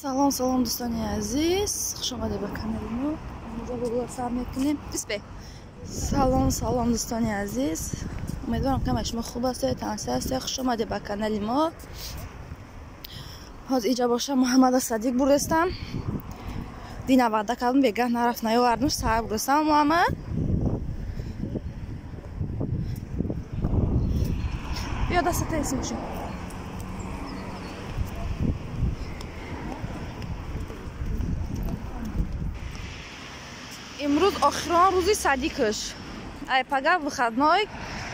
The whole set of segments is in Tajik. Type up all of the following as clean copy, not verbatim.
Салом, салом, дӯстони азиз, хуш омадед ба канали мо. Имрӯз бо сар мекунем. Испе. Салом, салом, дӯстони азиз. Умедворам ки ҳамаи шумо хуб ҳастед, тансиҳ ҳастед. Хуш омадед ба канали мо. Ҳозир иҷа боша Муҳаммада Садиқ бурдастам. Дина ваъда кардам, бегаҳ нарафт, наёвардам, сар бурдастам Муҳаммад. Биё дастата исм бошем. Имрӯз охирон рӯзи садикаш. Ай пага выходной,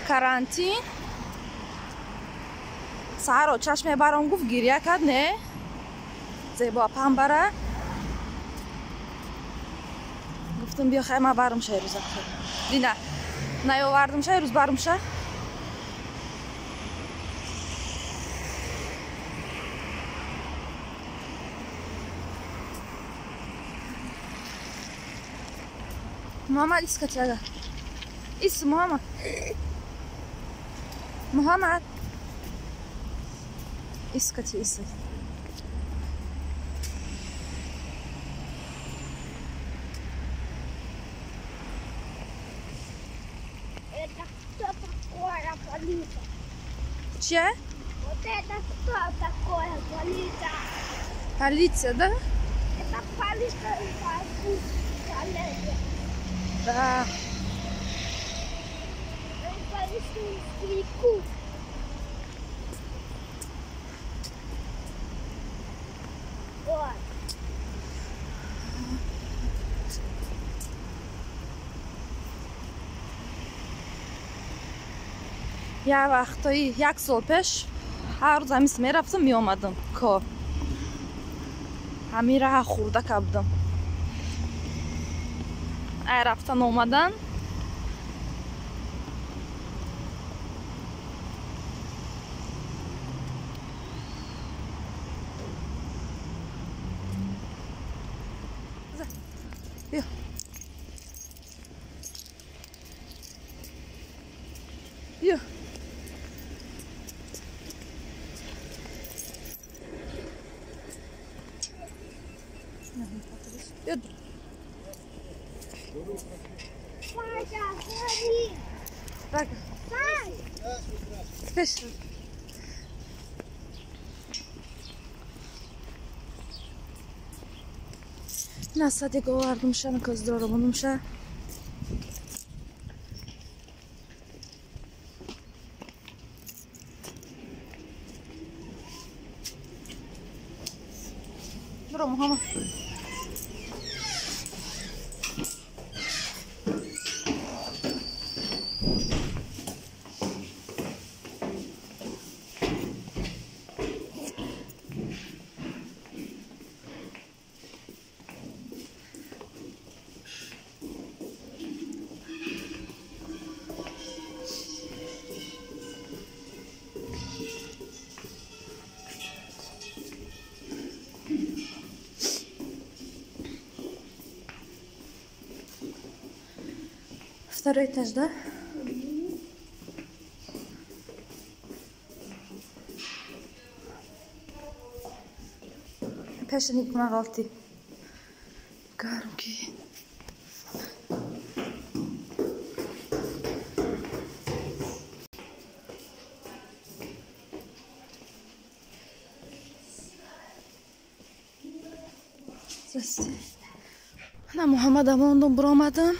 карантин. Саҳаро чашм мебарам гуфт, гиря кард, не? Зебо апам бара. Гуфтам биё хай ма барам ша рӯза. Дина наёвардам ша рӯз барам ша. Муҳаммад искачага. Ис Муҳаммад. Муҳаммад. Искачи ис. Это кто такое полиция? Че? Вот это кто такое полиция? Полиция, да? Это полиция. Да. Як вақтҳои як сол пеш ҳар рӯз ҳамис мерафтам, меомадам кор. Ҳамин раҳа хурда кабдам. Ай рафтан омадан. Биё. Биё. Биё. Так. Спешно. На садик овардумша, на коздроромонумша. Бро, Мухаммад. Второй этаж, да? Пешеник мағалти. Гармки. Здрасте. На Мухаммада мондум буромадам.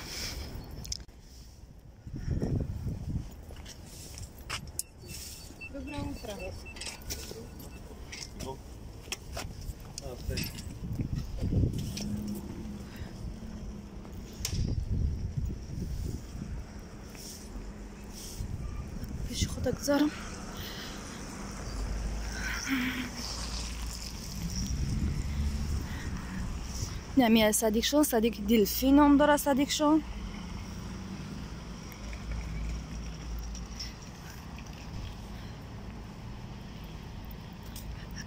Доброе утро. Пешехода гузарам. Намия садикшон, садик Дилфин ном дора садикшон.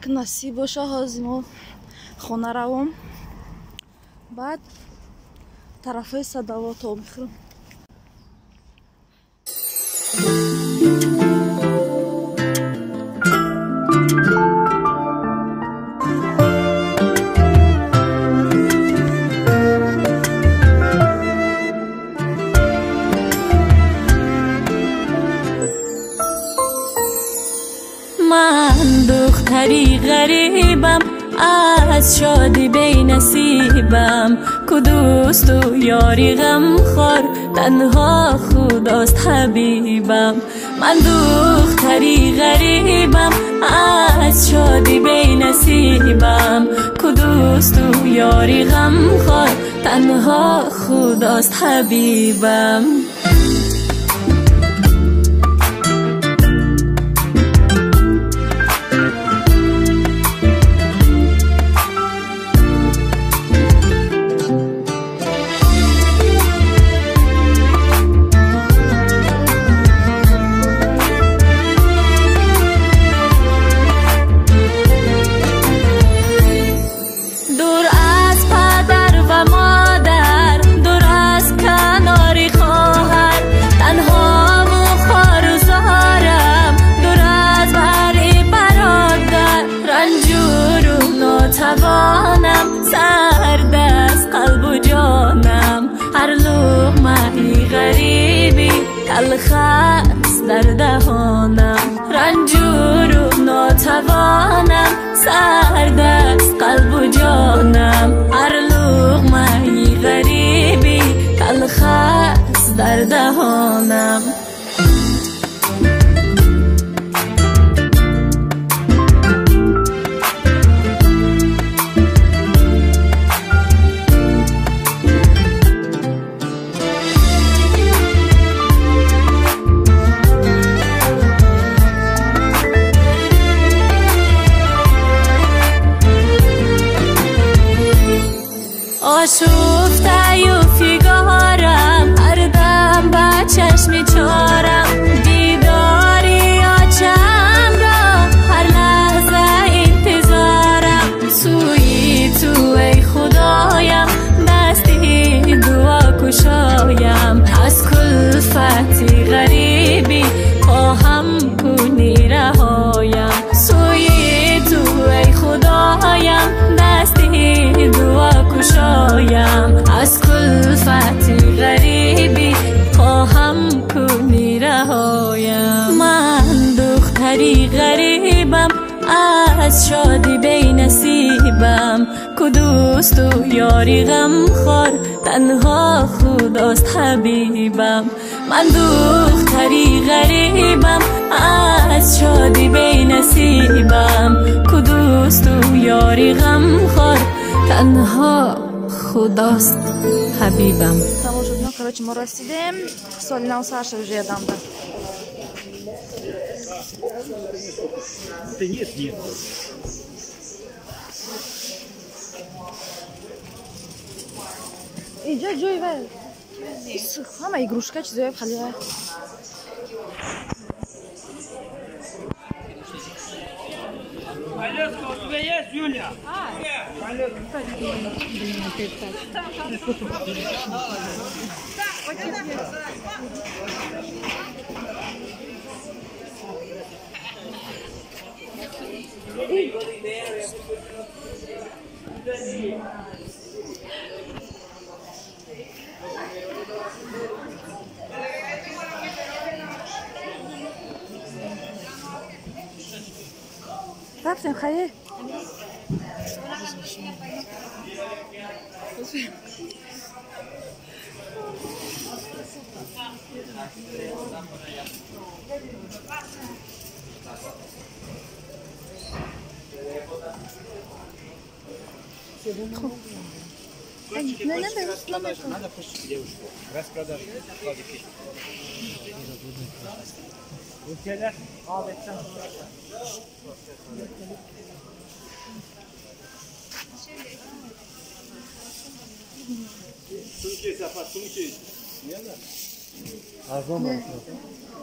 Насиб боша, ҳозир мо хона равом, баъд тарафҳои садавото мехӯрам. ғарибам, аз шодӣ бенасибам. Ку дӯсту ёри ғамхор, танҳо худост ҳабибам. Ман духтари ғарибам, аз шодӣ бенасибам. Ку дӯсту ёри ғамхор, танҳо худост ҳабибам. تلخ در دهانم، رنجور و ناتوانم، سرد است قلب و جانم. هر لقمه غریبی تلخ است در دهانم. آشفته و فگارم، هر دم به چشم چارم. دیداری آچم را هر لحظه انتظارم. سوی تو ای خدایم، دستی دعا کشایم. از کلفت غریبی خواهم کنی رهایم. سوی تو ای خدایم، دستی دعا کشایم. از کلفت غریبی خواهم کنی رهایم. من دختری غریبم، از شادی بینصیبم. کو دوست و یاری غمخوار، تنها خداست حبیبم. من دختری غریبم، از شادی بینصیبم. کو دوست و یاری غمخوار، تنها خداست حبیبم. Тамошобинон, короче, мо расидем. Соли нав сар шуд уже ядамда. Нет, нет. Инҷо ҷои вай. Ҳама игрушка чизои хали вай. Алёска, у тебя есть Юля? Рафтем, хайр. Надо пустить девушку. Распродажа.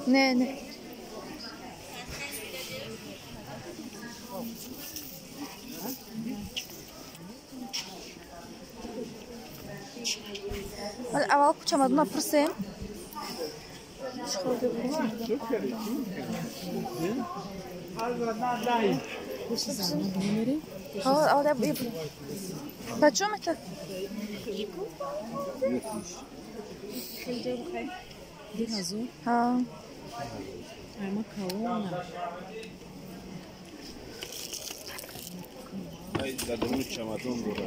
Не, не. Аввал кучамадуна пурсем. Почем это?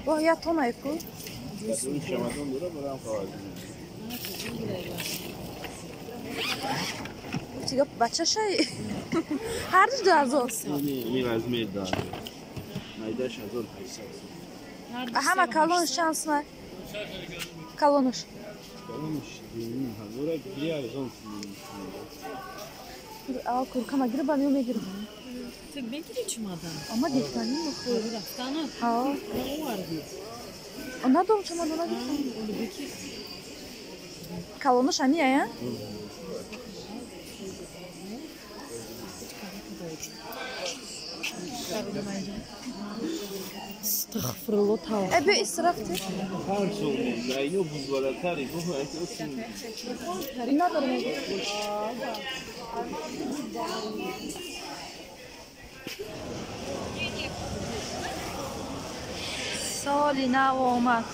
Во я тона ку. Чига бача шай. Ҳар ду 2000. Ин размер да. Майдаш 1800. Ҳама калонш чанд сум? Калонш. Калонш 2000, 2000. А курка ма гирба мео мегирам. Ту мегири чумадан? Ама гирифтани мехоҳ. Рафтана? Ҳа. Оварди. Надорам чамадона гирифтам. Калонаш ами ая? Астағфируллоҳ таъоло. Э биё исрафти. Ҳар сол айно бузбалатари бо айто. Надорам. Соли нав омад.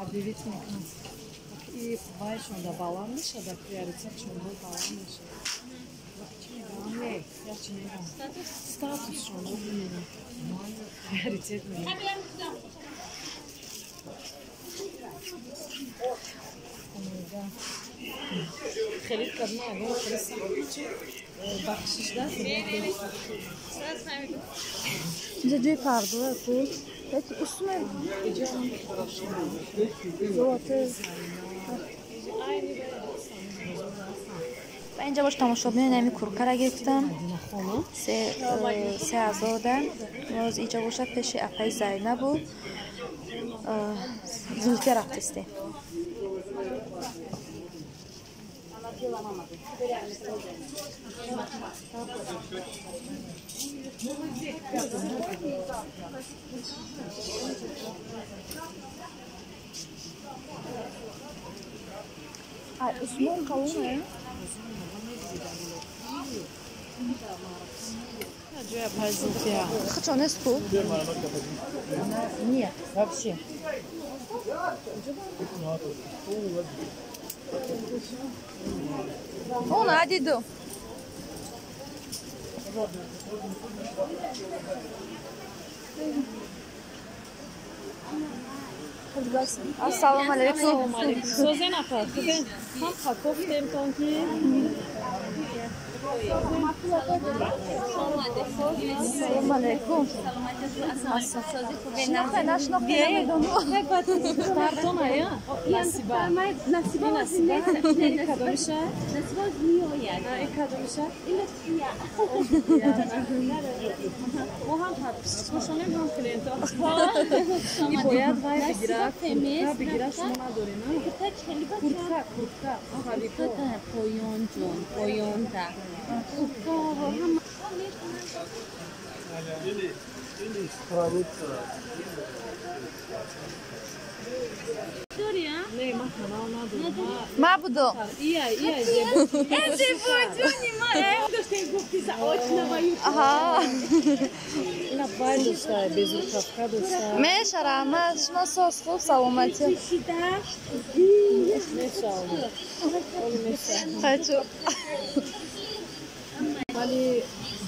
Объявить мекунам. И вайшонда баланд мешада, приоритетшон бо баланд мешада. Чӣ мегӯям? Не, я чӣ мегӯям? Статусшон приоритет мегӯям. Хеле кадма агар хеле сахт бахшиш даст. Инҷа ҷои пардоа ку. Яки усме. Золоте. Ва инҷа бош тамошобинон ҳамин куркара гирифтам. 3000 да. Боз инҷа бошад пеши апаи Зайнабу Зулфия рафтистем. Ай, усмон калона? Хочу неску. Нет, вообще. Она диду. Ассалому алайкум. Созен апа, хубен. Ҳам ҳакофтем тонки. Ассалому алайкум. Шинохте, нашинохте, намедонам. Духтартона, я? Насиба. Насиба, насиба. Кадомиша? Насиба меояд. Кадомиша? Ин лутфия. Мо ҳам подписчикошонем, ҳам клиентҳо. И бояд вай бигира, куртка бигира, шумо надорем, а? Куртка чели бача? Куртка, куртка. Куртка поён ҷон, поён та. Куртка ҳама. Не, ман канал надорам. Ма будум. Ия, ия, зебо. Зебо ҷони ма. Доштем гуфти заочно маю. Аҳа. Ина вай дошта, безрукавка дошта. Меша, раҳмат. Шумо соз хуб, саломатӣ. Мешавам. Хочу. Вали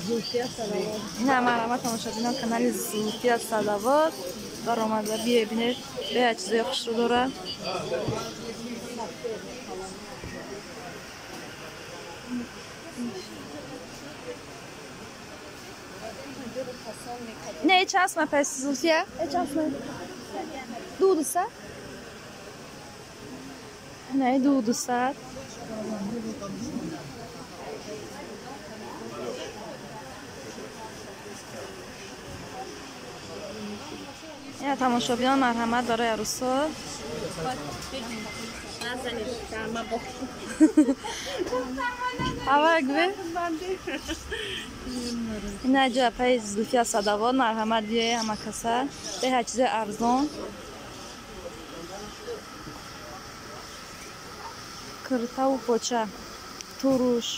Зулфия Салавот. На, марҳамат тамошобинон, канали Зулфия Салавот. Баромада биебинед, бея чизои хушрӯ дорад. Не, чанд сум пас Зулфия? Чанд сум? 200? Не, 200. Ина тамошобинон, марҳамат барои арӯсо. Авагве. Ина ҷо апаи Зулфия Садавод, марҳамат биёе ҳама каса. Беҳа чизе арзон. Киртаву поча, туруш.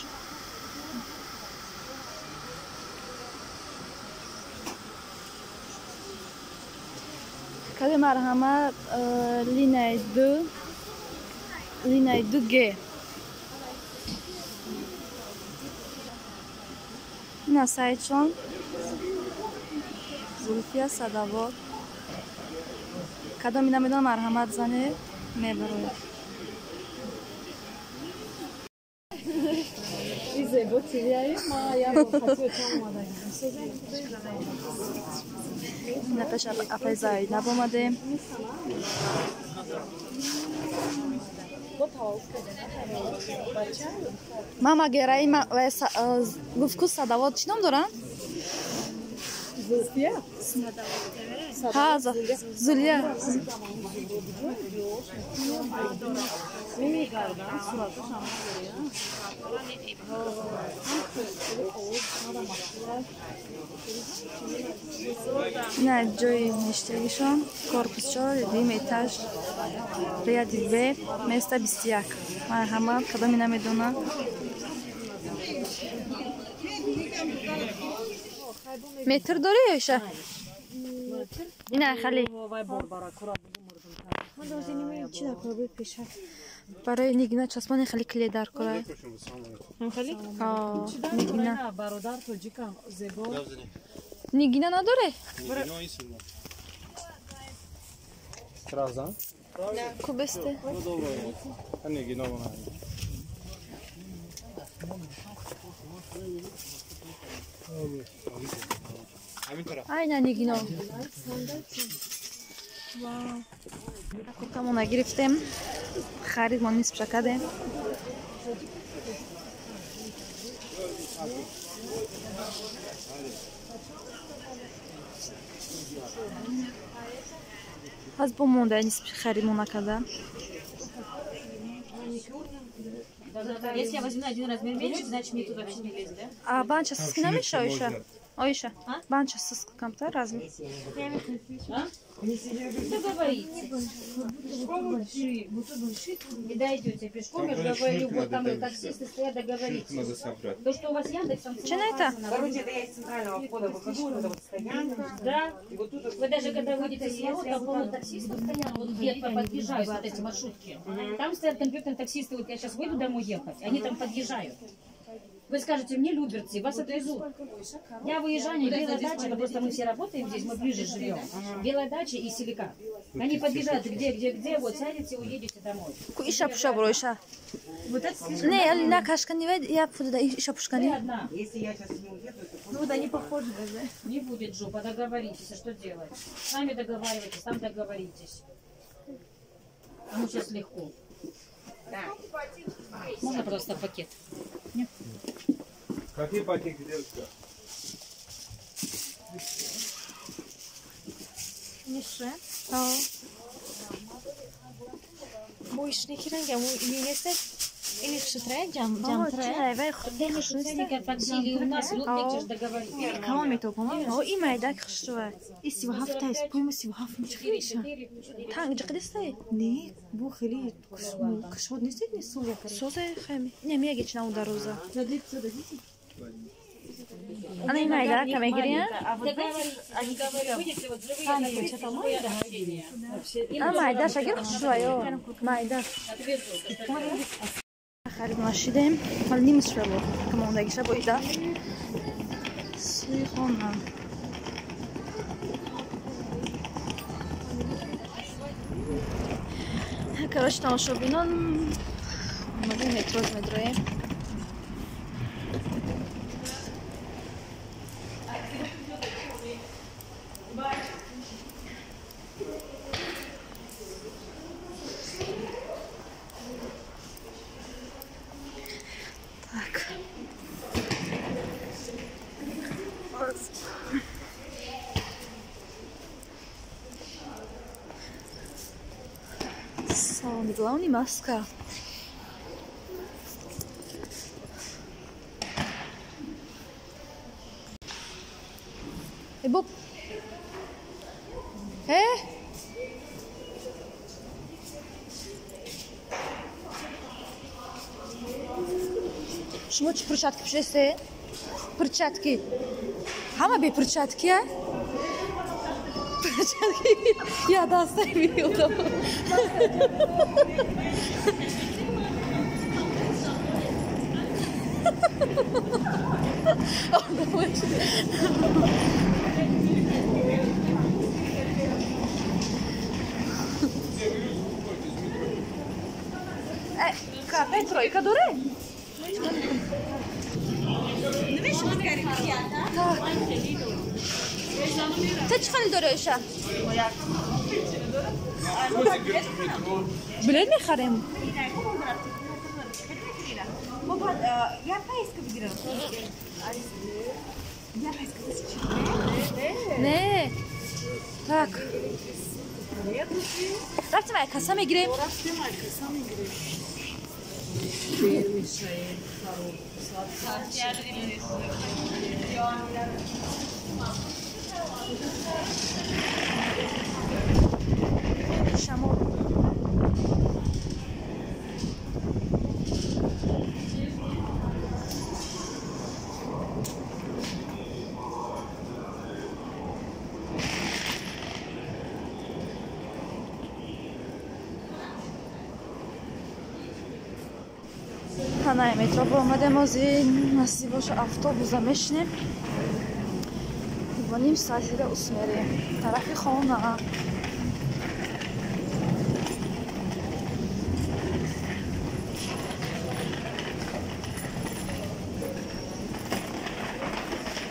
Каде марҳамат линаи ду, линаи ду Г. Ина сайтшон Зулфия Садавод. Кадом ина медонам, марҳамат зане мебарояд. Ина пеш апаи Зайнаб омадем. Мама гераи гуфт ку Садавод чӣ ном доранд? Зулфия? Ҳа, Зулия. Ина ҷои ништагишон, корпус 4, дуюм этаж, ряди В, место 21. Марҳамат, кадоми намедонам. Метр дорӣ Оиша? Ина хали. Барои Нигина часпони хали кле дар кора. Нигина. Нигина надоре? Кубесте. Айна Нигино. Куртамона гирифтем. Харидмон нисбша кардем. Аз бо монда нисби харидмон накарда. Если я возьму на один размер меньше, значит мне тут вообще не лезет, да? А банча сиски намеша, Оиша? Оиша, банча сиски камтар размер. Договоритесь. Не дойдете пешком, я говорю, вот там и таксисты стоят, договоритесь. То, что у вас Яндекс, там... Че на это? Короче, это я из центрального входа выхожу, вот это вот стоянка. Да. Вы даже когда выйдете с ворот, там полно таксистов стоят, вот где-то подъезжают вот эти маршрутки. Там стоят компьютерные таксисты, вот я сейчас выйду домой ехать, они там подъезжают. Вы скажете, мне Люберцы, вас отвезут. Я выезжаю, не Белая дача, это просто мы все работаем здесь, мы ближе живем. Белая дача и Силикат. Они подъезжают где, вот сядете, уедете домой. Иша пуша, бро, Иша. Вот это слишком. Не, на кашка не ведь, я буду, да, Иша пушка не. Одна. Если я сейчас не уеду, то... Ну вот они похожи даже. Не будет жопа, договоритесь, а что делать? Сами договаривайтесь, там договоритесь. Кому сейчас легко. Можно просто пакет? Нет. Какие пакеты, девушка? Мише? Муишни киранга, муи Или шутре, джам, джам тре. У нас договорились. Кому мы то помоем? О, имя да хшува. И 37 та, по-моему, 37 мчхиша. Танг ҷиқдистай? Не, бу хели кшод нестед не суза. Суза хеми. Не, ми ягич на ударуза. Ана имя да камегирия? А майда шагир хшува ё. Майда. Харид нашидем. Ҳол нимс шуда камондагиша боида. Суи хона. Короче, тамошобинон омадем метро медроем. Так. Салон Главный маска. Боб. Шумо чӣ перчатки пӯшидасе? Перчатки. Ҳама бе перчатки, а? Перчатки. Я даста меёдам. Кафе тройка дорэ? Та чӣ хеле дорӣ, Оиша? Билет мехарем. Не. Так. Рафтем ай касса мегирем. Шамол. Ҳанаи метро баромадем, ози насиб боша автобуса мешинем. Бо ним соат дига ус мерем тарафи хона.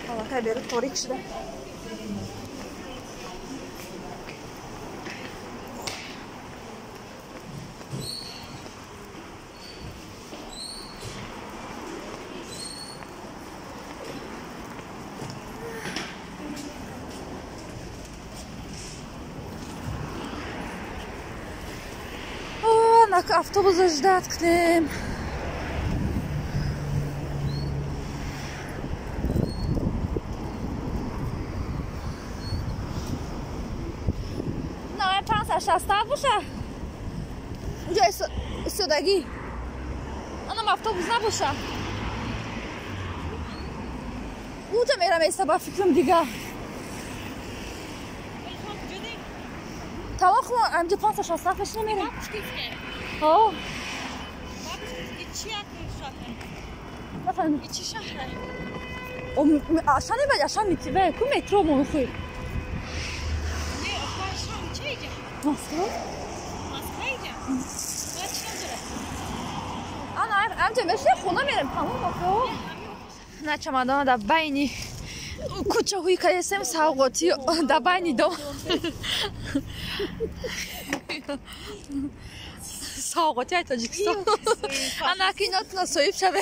Аллакай беру торик шуда. Автобуса ждать кунем. На 567 боша. Ҷои истодагӣ. Анам автобус набоша. Уҷа мерам эста ба фикрам дига. Тамом хун амҷа 567 мешина мерем. О. Нафаҳмидам. Чӣ шаҳре? Ашан небад, ашан митиве, ку метро монхӯй. Не, ашан чӣ иҷа? Москва? Москва иҷа? Баъд чӣ дора? Ана, амҷа мешина хона мерем, тамом охо. На чамадона дар байни кӯчаҳои кадесем савғотӣ дар байни дом. Савғоти ай Тоҷикистон. Ана ки инотуна соҳиб шаве.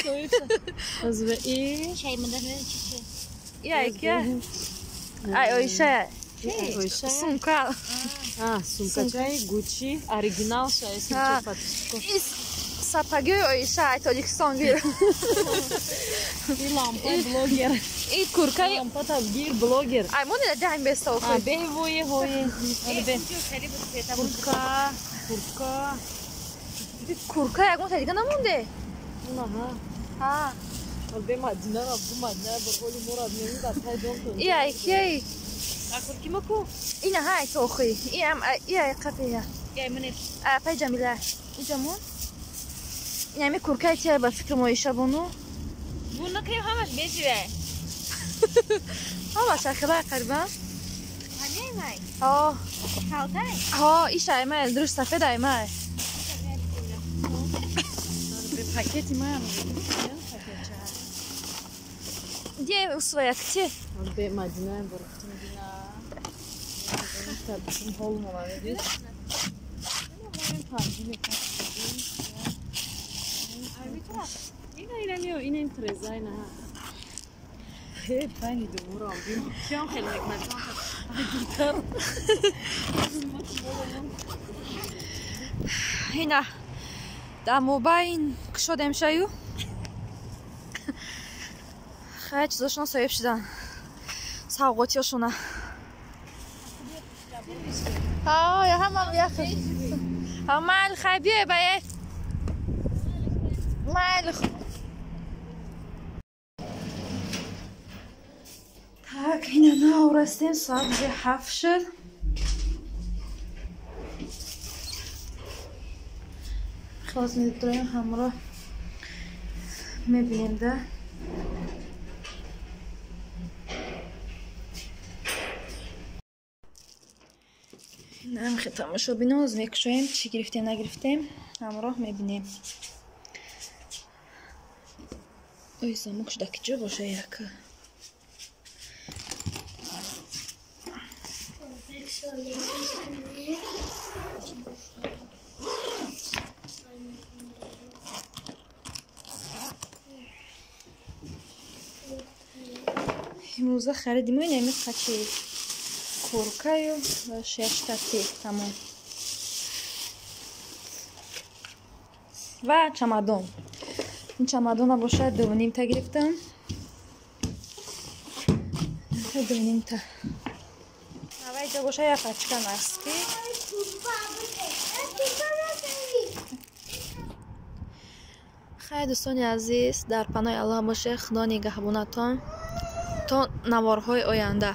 Ай ки? Ай Оиша. Сумка. Сумкачаи Гуччи, оригинал шай сумка. Сапогиҳои Оиша ай Тоҷикистон гир. И лампа блогер. И куркаи лампа гир блогер. Ай мо не даҳим беста охи. Бе вое ҳое. Куртка, куртка. Курка ягон та дига намонде? Аҳа. Ҳа. Бе Мадина рафту Мадина бар ҳоли мо рад мемид аз тай дом тон. И ай ки? А курки маку? Ина ҳай тохи. И ам и ай қафия. И ай мане. А пай Ҷамила. Иҷамон? Ин ами куркаи тия ба фикри мо Ишабону. Бу накрем ҳамаш беживе. Ҳамаш ахила қарибан. Ҳамин Ҳо. Калтай? Ҳо, иша аймай, дуруст сафед аймай. Пакети маям. Где своя где? Бе Мадина бархтум бина. Табисм ҳол мона видиш. Ина ина мио ина им треза ина. Хе пани думурам бин. Киам хеле мекунад. Гитар. Ина дар мобайн кушодем шаю. Хай чизошон соҳиб шудан. Савғотиёшона. Ҳа, ҳамам ях. Ҳа, майли, хай биёй ба е. Майли. Так, ина нав расидем, соат уже 7 шуд. Хелос медорем ҳамроҳ мебинем да. Инам хе тамошобино мекушоем, чӣ гирифтем, нагирифтем, ҳамроҳ мебинем. Ой, замок шуда ки ҷо боша як. Имрӯза харидим инами қачи куркаю ва шештати тамом. Ва чамадон. Ин чамадона бошад 2,5 та гирифтам. 2,5 та. Ава иҷо бошад як пачка носки. Хайр, дӯстони азиз, дар паноҳи Аллоҳ бошед, Худо нигаҳбонатон то наворҳои оянда.